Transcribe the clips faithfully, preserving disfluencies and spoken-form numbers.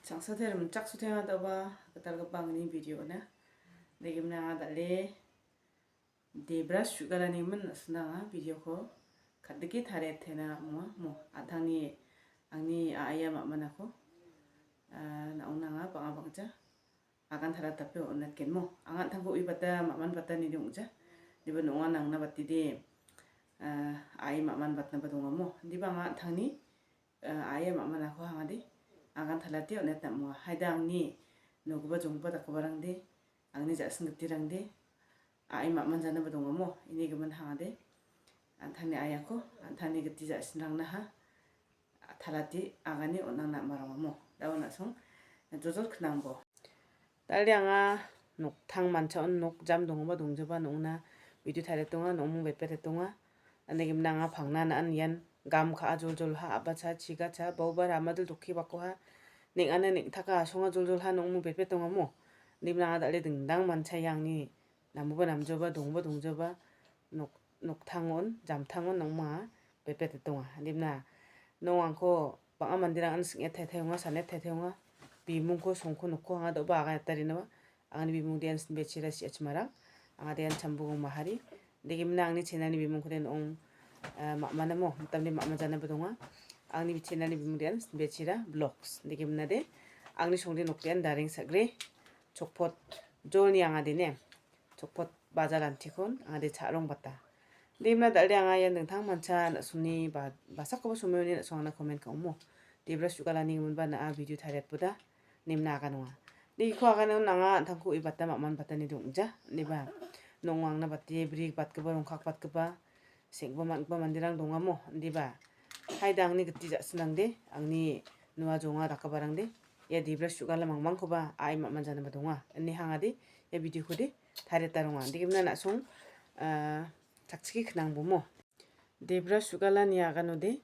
Changsater rimchaksotenga daba gitalgipa angni video-ona. Degimna anga dal·e Debra Sugalanigimin na·sina anga video-ko kadike tariatena ong·a mo. An·tangni angni a·aia ma·manako, ah, na·ongna anga bang·a bangja agan tala tape on·atgenmo. Anga an·tangko uibata ma·man bata nide ong·ja. Diba nonga nangna batide, ah, a·ai ma·man batnaba dongamo. Diba anga an·tangni, ah, a·ai ma·manako angade agan talate on·atna ong·a. Haida angni nogipa jonggipa dakgiparangde, angni ja·singgitirangde, a·ai ma·man janaba dongamo. Ini gimin angade an·tangni a·aiako, an·tangni giti ja·sinrangnaha talati agani on·angna ama·rongamo. Dao na·song jojol knangbo. Dal·e anga noktang mancha·on nok jam dongoba dongjoba nongna video tariatonga, nongmung betbetetonga. Ane gimna anga pangna na·an ian gam ka·a joljolha, a·bacha, chigacha, baoba ramadil dokki bakoha, neng·ane neng·taka asonga joljolha nongmung betbetongamo. Nimna anga dal·e dingdang manchaia angni namoba namjoba, dongba dongjoba, nok-, noktangon, jamtangon nongma betbetetonga. Nimna nong angko bang·a manderangan sing·e taitaionga, sane taitaionga. Bimungko songko nokko anga do·ba aganeta rinaba. Angni bimung de an sinbechira siachimarang. Anga de an Chambugong Mahari. Degimna angni channel-ni bimungko de nong, eh, ma·manamo, mitamde ma·majanaba donga. Angni channel-ni bimung de an sinbechira Vlogs. Degimna de angni songde nok de an Dareng Sagre. Chokpot jolni anga de ne. Chokpot bajar antikon anga de cha·rongbata. Degimna dal·e anga ian dingtang mancha na·songni ba-, basakoba somoioni na·song angna comment ka·omo. Debra Sugalanigiminba na·a video tariatboda. Nimna agan ong·a. Niko agan ong·a, nanga an·tangko uibata ma·man bata nide ong·ja. Niba nong angna bate bri batgipa rongkak batgipa seng·gipa man·gipa manderang dongamo, indiba. Haida angni giti ja·sinrangde, angni nua jonga dakgiparangde, ia Debra Sugala mangmangkoba a·ai ma·man janaba donga. Ine angade, ia video-kode tariata ronga. Degimna na·song, ah, chakchike knangbomo. Debra Sugalani aganode,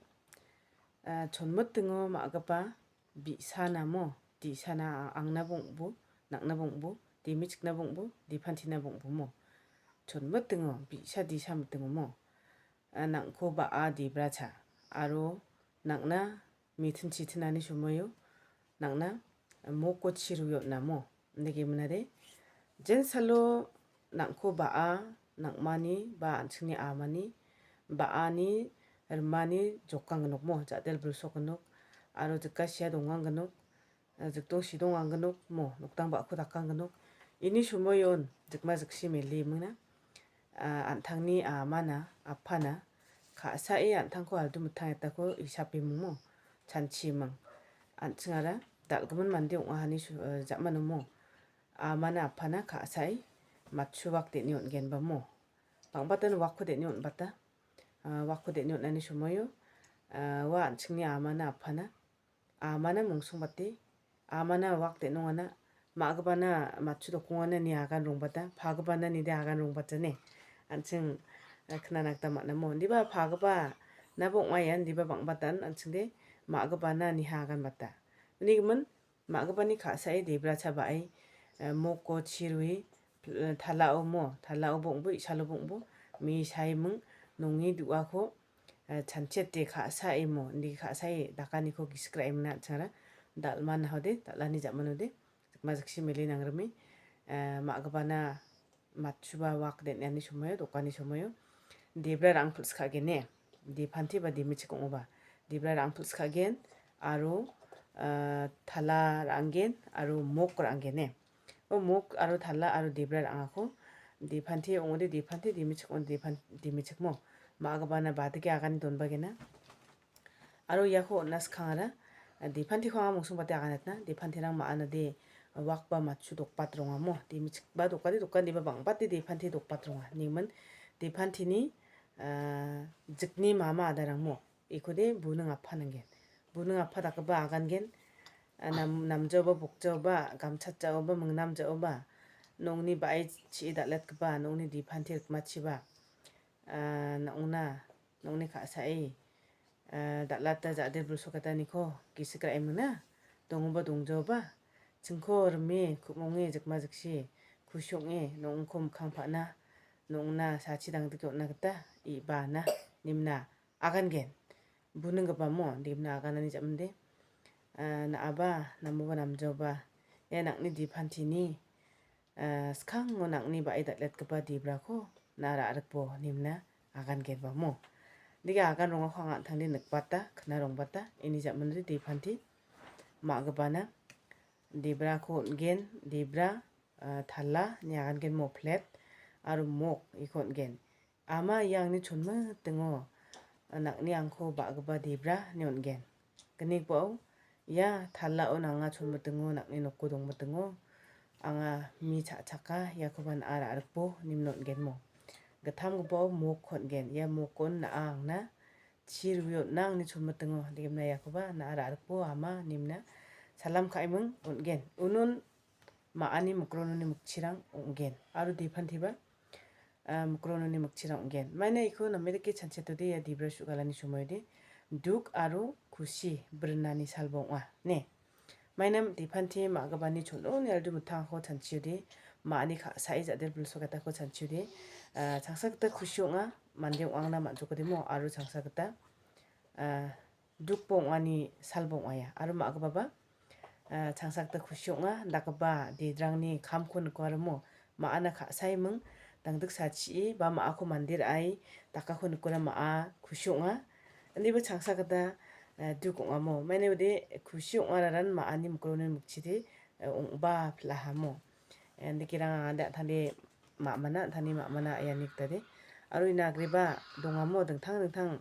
ah, chonmitingo ma·gipa bi·sanamo, di·sana a-, angna bong·bo, nang·na bong·bo, dimichikna bong·bo, dipantina bong·bomo. Chonmitingo, bi·sa disa mitingomo. Ah, nang·ko ba·a Debracha, aro nang·na mitin chitinani somoio nang·na moko chiruiotnamo. Indake minade, jensalo nang·ko ba·a nang·mani ba an·chingni amani ba·ani rimani jokanggnokmo, ja·del bilsokgnok aro jikasia donganggnok. Jikdong sidong anggnok mo, noktang ba·ko dakanggnok. Ini somoion jikma jiksi mele mingna, ah, an·tangni amana, apana, ka·sae an·tangko aldu mitang etako isape mingmo, chanchi ming. An·chingara dal·gimin mande ong·ahani su-, eh, ja·manomo. Amana apana ka·sae matchu wak de·ni on·genbamo. Bang·batan wakko de·ni on·bata. Ah, wakko de·ni on·ani somoio, ah, ua an·chingni amana apana amana mungsongbate, amana wak de·nongana, ma·gipana matchu dokongana ine agan rongbata, pagipana ine agan rongbata ine an·ching, eh, knana gita man·amo. Indiba pagipana ong·a ian, indiba bang·batan an·chingde ma·gipana ine aganbata. Uni gimin, ma·gipani ka·sae Debracha ba·e, eh, moko chirue, eh, talao mo, talao bong·bo, isalo bong·bo, mi saiming, nonge du·ako, eh, chanchiate ka·sae mo, indi ka·sae dakaniko gisik ra·emna an·chingara dal·man hode, dal·ani ja·manode, jikma jiksi mele nangrime, eh, ma·gipana matchuba wak den·ani somoio, dokani somoio, Debra ra·ang pil·sikagene, Depante ba Demichik ong·oba, Debra ra·ang pil·sikagen, aro, eh, tala ra·anggen, aro mok ra·anggene. O mok aro tala aro Debra ra·angako Depante ong·ode, Depante, Demichik ong·ode, Depan-, Demichikmo. Ma·gipana badike agane donbagena. Aro iako on·a skangara, Depanteko anga mungsongbate aganatna. Depanterang ma·anade wak ba matchu dokbat rongamo. Demichikba dokade dokan deba bang·bate Depante dokbat ronga. Nigimin Depanteni, ah, jikni mama adarangmo. Ikode buning apha nanggen. Buning apha dakgipa agangen, ah, nam-, namjaoba, bokjaoba, gamchatjaoba, mingnamjaoba, nongni ba·e chi-, chi·e dal·atgipa, nongni Depante rikmachiba, ah, nongna, nongni ka·sae, ah, dal·ata ja·de bilsokataniko gisik ra·emingna, dongoba dongjaoba, chingko rime, ku·monge, jikma jiksi, kusi ong·e, nongko mikkang pa·na, nongna sachi dangdike on·na gita, i-, bana, nimna, agangen. Buninggipamo, degimna aganani ja·mande. ah, na·aba, namoba namjaoba, ia nang·ni dipantini, ah, skango nang·ni ba·e dal·etgipa debrako na·a ra·rikbo nimna agangenbamo. Nike agan rongako anga an·tangde nikbata, kna rongbata, ini ja·manode dipanti ma·gipana debrako on·gen, debra, ah, tala ine agangenmo plet aro mok iko on·gen. Ama ia angni chonmitingo, ah, nang·ni angko ba·gipa debra ine on·gen. Gniko, ia talao nanga chonmitingo nang·ni noko dongmitingo anga mi cha·chaka, iakoba na·a ra·rikbo nimna on·genmo. Gittamgipao mok on·gen, ia mokon na·a angna chi rue on·a angni chonmitingo, dikemna iakoba na·a ra·rikbo ama nimna salam ka·eming on·gen. Unon ma·ani mikrononi mikchirang ong·gen aro dipantiba, ah, mikrononi mikchirang ong·gen. Maina iko name dake chanchiatode ia debra su·galani somoiode duk aro kusi brinani salba ong·a, ne? Maina dipanti ma·gipani chon·rongni aldu mittangko chanchiode, ma·ani ka·sae ja·dilbilsogatako chanchiode, ah, changsa gita kusi ong·a, mande ong·angna man·jokodimo aro changsa gita, ah, dukba ong·ani salba ong·aia. Aro ma·gipaba, ah, changsa gita kusi ong·a, dakgipa dedrangni kamko niko aro mo ma·ana ka·saeming dangdiksachi ba ma·ako mande ra·e dakako nikona ma·a kusi ong·a. Indiba changsa gita, ah, duk ong·amo. Maina ode kusi ong·araran ma·ani mikroni mikchide, eh, ong·ba pil·ahamo. Eh, indikerang ande an·tangde ma·mana, an·tangni ma·mana iani gitade. Aro ina agreba dongamo dingtang dingtang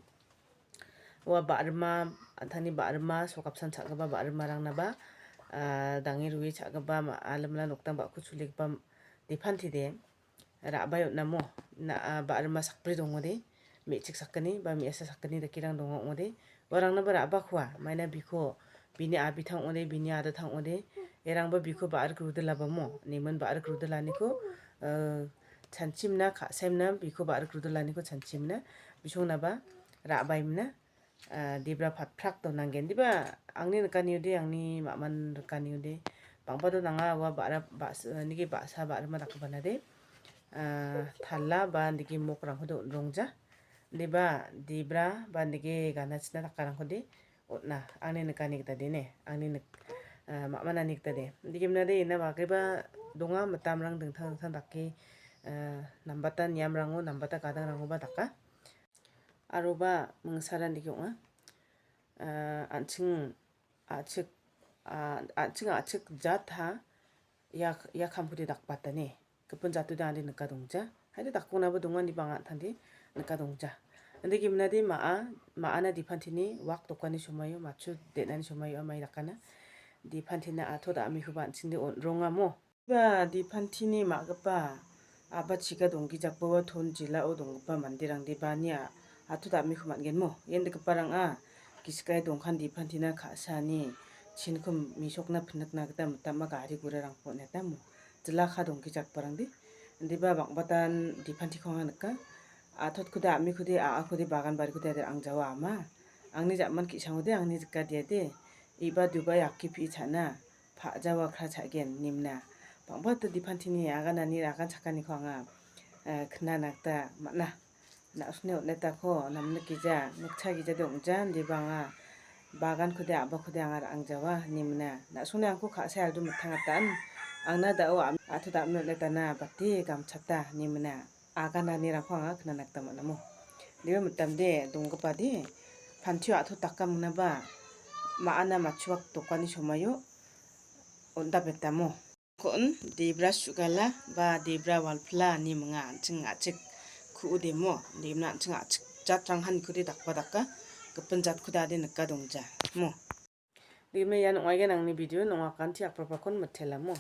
ua ba·rima, an·tangni ba·rima, sokapsan cha·gipa ba·rimarangnaba, ah, dange rue cha·gipa ma-, alimla noktang ba·ko chuligipa dipantide ra·bae on·amo. Na, ah, ba·rima sakbri dongode, me·chik sakgni ba me·asa sakgni dakerang donga ong·ode. Uarangnaba ra·bakoa, maina biko bini abitang ong·ode, bini adatang ong·ode, erangba biko ba·rik rudilabamo, nimin ba·rik rudilaniko, eh, chanchimna, ka·saimna, biko ba·rik rudilaniko chanchimna, bisongnaba ra·baimna, ah, debra patprak donanggen. Diba, angni nikaniode, angni ma·man rikaniode, bang·bado nanga ua ba·ra, ba-, nigi ba·sa ba·rima dakgipanade, ah, tala ba nigi mokrangkode on·rongja. Diba, debra ba nigi ganachina dakarangkode on·a, angni nikani gitade ne, angni nik-, ah, ma·manani gitade. Dikemnade ina bagreba donga, mitamrang dingtang dingtang dake, ah, nambata niamrango, nambata gadangrangoba daka. Aroba mingsara dake ong·a. Ah, an·ching a·chik, ah, an·ching a·chik jatha ia, ia kamkode dakbatane. Gipin jatode ande nika dongja. Haide dakkonaba donga, indiba anga an·tangde nika dongja. Ande gimnade ma·a, ma·ana dipantini wak dokani somaio, matchu den·ani somaio amai dakana. Dipantina ato da·amikoba an·chingde on-, rongamo. Ba dipantini ma·gipa a·ba chiga donggijakbaoa ton jilao donggipa manderangde bani a-, ato da·amiko man·genmo. Ian dikgiparang a gisikae dongkan dipantina ka·saani chinko misokna pinikna gita mitama gari gurarangko on·etamo. Jilaka donggijakbarangde. Indiba bang·batan dipantiko anga nika. Atotkode amikode a·akode bagan barikode ader angjawa ama. Angni ja·man ki·sangode angni jikadiade. Iba Dubai akki pi·i cha·na. Pa·jawa kra cha·gen nimna. Bang·bata dipantini aganani agan chakaniko anga, eh, knana gita man·a. Na·songni on·etako namnik gija, nokcha gijade ong·ja, indiba anga bagankode a·bakode anga ra·angjawa nimna. Na·songni angko ka·sae aldu mittangatan. Angna da·o am-, ato da·ame on·etana bate gamchata nimna. Agananirangko anga knana gita man·amo. Debe mitamde donggipade, pantio a·tot dakaminaba ma·ana matchuak dokani somaio on·dapetamo. Kon debra su·gala ba debra walpila ine minga an·ching a·chik ku·odemo. Demna an·ching a·chik jatranghanikode dakba daka, gipin jatkode ade nika dongja mo. Dime ian ong·aigen angni video, nongakanti aprapakon mitelamo.